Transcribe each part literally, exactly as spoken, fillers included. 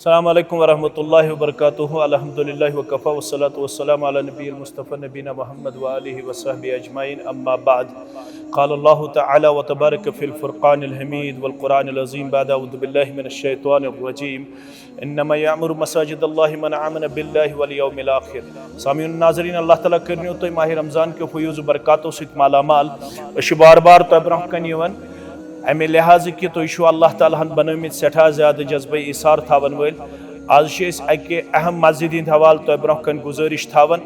السلام عليكم ورحمة الله وبركاته. الحمد لله وكفى والصلاة والسلام على النبي المصطفى نبينا محمد وآله وصحبه أجمعين. أما بعد. قال الله تعالى وتبارك في الفرقان الحميد والقرآن العظيم بعد أعوذ بالله من الشيطان الرجيم. إنما يعمر مساجد الله من آمن بالله واليوم الآخر. سامعین ناظرین، اللہ تعالیٰ کٔرِنو تُہۍ ماہِ رمضان کیو فیوض و برکاتو سۭتۍ مالا مال۔ أسۍ چھِ بار بار تۄہہِ برونٛہہ کنہِ یِوان اَمہِ لحاظہٕ کہِ تُہۍ چھِو اللہ تعالیٰ ہن بنٲومٕتۍ سٮ۪ٹھاہ زیادٕ جذبہٕ ایثار تھاوَن وٲلۍ۔ آز چھِ أسۍ اَکہِ اہم مسجد ہِنٛدِ حوالہٕ تۄہہِ برونٛہہ کنہِ گُزٲرِش تھاوان،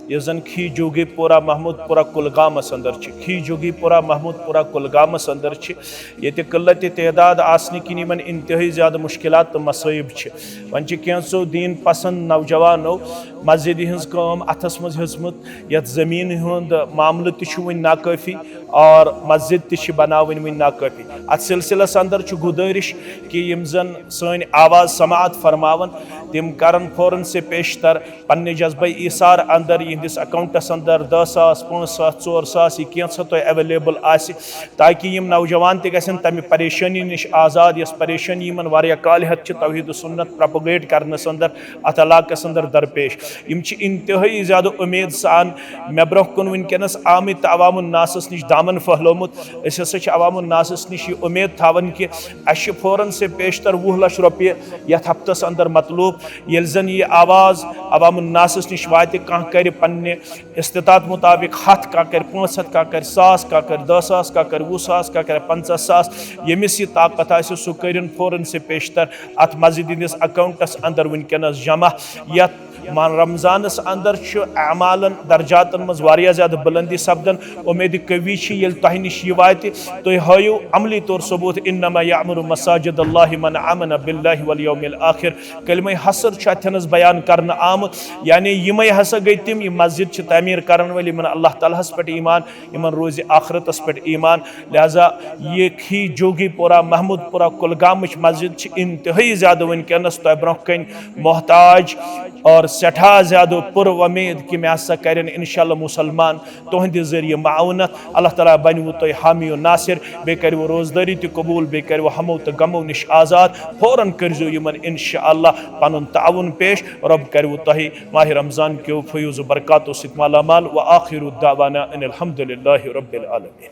یۄس زن کھی جوگی پورہ محمود پورہ کُلگامس اندر چھِ۔ کھی جوگی پورہ محمود پورہ کُلگامس اندر چھِ، ییٚتہِ قلت تعداد آسنہٕ کِنۍ یِمن انتہٲئی زیادٕ مشکلات تہٕ مصٲیب چھِ۔ وۄنۍ چھِ کینٛژو دین پسند نوجوانو مسجدِ ہٕنٛز کٲم اتھس منٛز ہیٚژمٕژ، یتھ زمین ہُنٛد معاملہٕ تہِ چھُ وُنہِ ناکٲفی اور مسجد تہِ چھِ بناوٕنۍ وُنہِ ناکٲفی۔ اتھ سلسلس اندر چھُ گُزٲرِش کہِ یِم زن سٲنۍ آواز سماعت فرماون، تِم کرن فوراً سے پیشتر پننہِ جذبہ ایثار اندر یِہنٛدِس اکاؤنٹس اندر دَہ ساس، پانٛژھ ساس، ژور ساس، یہِ کینٛژھا تۄہہِ اویلیبل آسہِ، تاکہ یِم نوجوان تہِ گژھن تمہِ پریشٲنی نِش آزاد، یۄس پریشٲنی یِمن واریاہ کالہِ ہیٚتھ چھِ توحید و سنت پروپگیٹ کرنس اندر اتھ علاقس اندر درپیش۔ یِم چھِ انتہٲئی زیادٕ امید سان مےٚ برونٛہہ کُن وٕنکیٚنس آمٕتۍ تہٕ عوام الناسس نِش دامن پھٔہلومُت۔ أسۍ ہسا چھِ عوام الناسس نِش یہِ امید تھاوان کہِ اسہِ چھِ فوراً سے پیشتر وُہ لچھ رۄپیہِ یتھ ہفتس اندر مطلوب۔ ییٚلہِ زن یہِ آواز عوام الناسس نِش واتہِ، کانٛہہ کرِ پننہِ استطاعت مطابق ہتھ، کانٛہہ کرِ پانٛژھ ہتھ، کانٛہہ کرِ ساس، کانٛہہ کرِ دَہ ساس، کانٛہہ کرِ پنٛژاہ ساس۔ ییٚمِس یہِ طاقت آسہِ، سُہ کٔرِن فوراً سے پیشتر اتھ مسجد ہٕنٛدِس اکاؤنٹس اندر وٕنکیٚنس جمع۔ یتھ ماہ رمضانس اندر چھُ اعمالن درجاتن منٛز واریاہ زیادٕ بلندی سپدان۔ امید قوی چھِ ییٚلہِ تۄہہِ نِش یہِ واتہِ، تُہۍ ہٲیِو عملی طور ثبوت، انما یعمر مساجد اللہ من آمن باللہ والیوم الآخر۔ کلمہ حصر چھُ اتھٮ۪نس بیان کرنہٕ آمُت، یعنی یِمے ہسا گٔے تِم، یِم مسجد چھِ تعمیٖر کرن وٲلۍ، یِمن اللہ تعالیٰ ہس پٮ۪ٹھ ایمان، یِمن روزِ آخرتس پٮ۪ٹھ ایمان۔ لہذا یہِ کھی جوگی پورہ، محمود پورہ، کُلگامٕچ مسجد چھِ انتہٲئی زیادٕ وٕنکیٚنس تۄہہِ برونٛہہ کنہِ محتاج اور سٮ۪ٹھاہ زیادٕ پُر وۄمید کہِ مےٚ ہسا کرن انشاءاللہ مسلمان تُہنٛدِ ذٔریعہٕ معاونت۔ اللہ تعالیٰ بنِوٕ تۄہہِ حامی و ناصر، بیٚیہِ کَرِوٕ روزدٲری تہِ قبوٗل، بیٚیہِ کَرِوٕ ہمو تہٕ غمو نِش آزاد۔ فوراً کٔرزیٚو یِمن انشاءاللہ پنُن تعاوُن پیش۔ رۄب کَرِوٕ تۄہہِ ماہِ رمضان کیو فیوض و برکاتو سۭتۍ مالا مال۔ و آخر دعوانا ان الحمد للہ رب العالمین۔